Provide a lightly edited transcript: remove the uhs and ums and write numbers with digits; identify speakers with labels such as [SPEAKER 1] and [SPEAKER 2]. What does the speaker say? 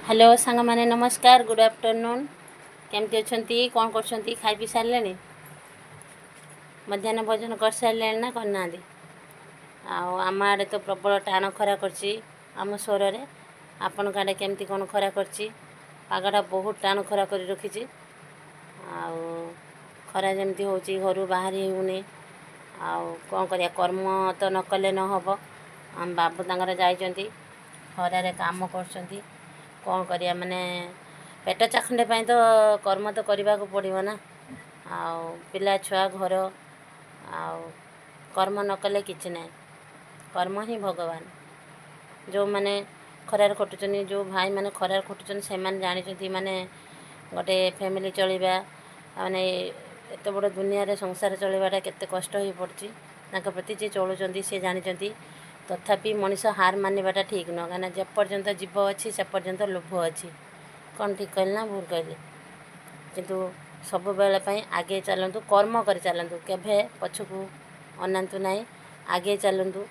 [SPEAKER 1] Hello ସାଙ୍ଗମାନେ, ନମସ୍କାର, good afternoon. କେମିତି ଅଛନ୍ତି? କ'ଣ କରୁଛନ୍ତି? ଖାଇ ପିଇ ସାରିଲେଣି? ମଧ୍ୟାହ୍ନ ଭୋଜନ କରିସାରିଲେଣି ନା କରିନାହାନ୍ତି? ଆଉ ଆମ ଆଡ଼େ ତ ପ୍ରବଳ ଟାଣ ଖରା କରିଛି ଆମ ସୋରରେ। ଆପଣଙ୍କ ଆଡ଼େ କେମିତି କ'ଣ ଖରା କରିଛି? ପାଗଟା ବହୁତ ଟାଣ ଖରା କରି ରଖିଛି। ଆଉ ଖରା ଯେମିତି ହେଉଛି, ଘରୁ ବାହାରି ହେଉନି। ଆଉ କ'ଣ କରିବା? କର୍ମ ତ ନ କଲେ ନ ହେବ। ଆମ ବାବୁ ତାଙ୍କର ଯାଇଛନ୍ତି, ଖରାରେ କାମ କରୁଛନ୍ତି। କ'ଣ କରିବା? ମାନେ ପେଟ ଚାଖଣ୍ଡେ ପାଇଁ ତ କର୍ମ ତ କରିବାକୁ ପଡ଼ିବ ନା। ଆଉ ପିଲା ଛୁଆ ଘର, ଆଉ କର୍ମ ନ କଲେ କିଛି ନାହିଁ। କର୍ମ ହିଁ ଭଗବାନ। ଯେଉଁମାନେ ଖରାରେ ଖଟୁଛନ୍ତି, ଯେଉଁ ଭାଇମାନେ ଖରାରେ ଖଟୁଛନ୍ତି, ସେମାନେ ଜାଣିଛନ୍ତି ମାନେ ଗୋଟେ ଫ୍ୟାମିଲି ଚଳିବା, ମାନେ ଏତେ ବଡ଼ ଦୁନିଆରେ ସଂସାର ଚଳିବାଟା କେତେ କଷ୍ଟ ହେଇପଡ଼ୁଛି। ତାଙ୍କ ପ୍ରତି ଯିଏ ଚଳୁଛନ୍ତି, ସେ ଜାଣିଛନ୍ତି। ତଥାପି ମଣିଷ ହାର ମାନିବାଟା ଠିକ୍ ନୁହଁ, କାହିଁକିନା ଯେପର୍ଯ୍ୟନ୍ତ ଜୀବ ଅଛି, ସେ ପର୍ଯ୍ୟନ୍ତ ଲୋଭ ଅଛି। କ'ଣ ଠିକ୍ କହିଲି ନା ଭୁଲ କହିଲି? କିନ୍ତୁ ସବୁବେଳେ ପାଇଁ ଆଗେଇ ଚାଲନ୍ତୁ, କର୍ମ କରି ଚାଲନ୍ତୁ, କେବେ ପଛକୁ ଅନାନ୍ତୁ ନାହିଁ, ଆଗେଇ ଚାଲନ୍ତୁ।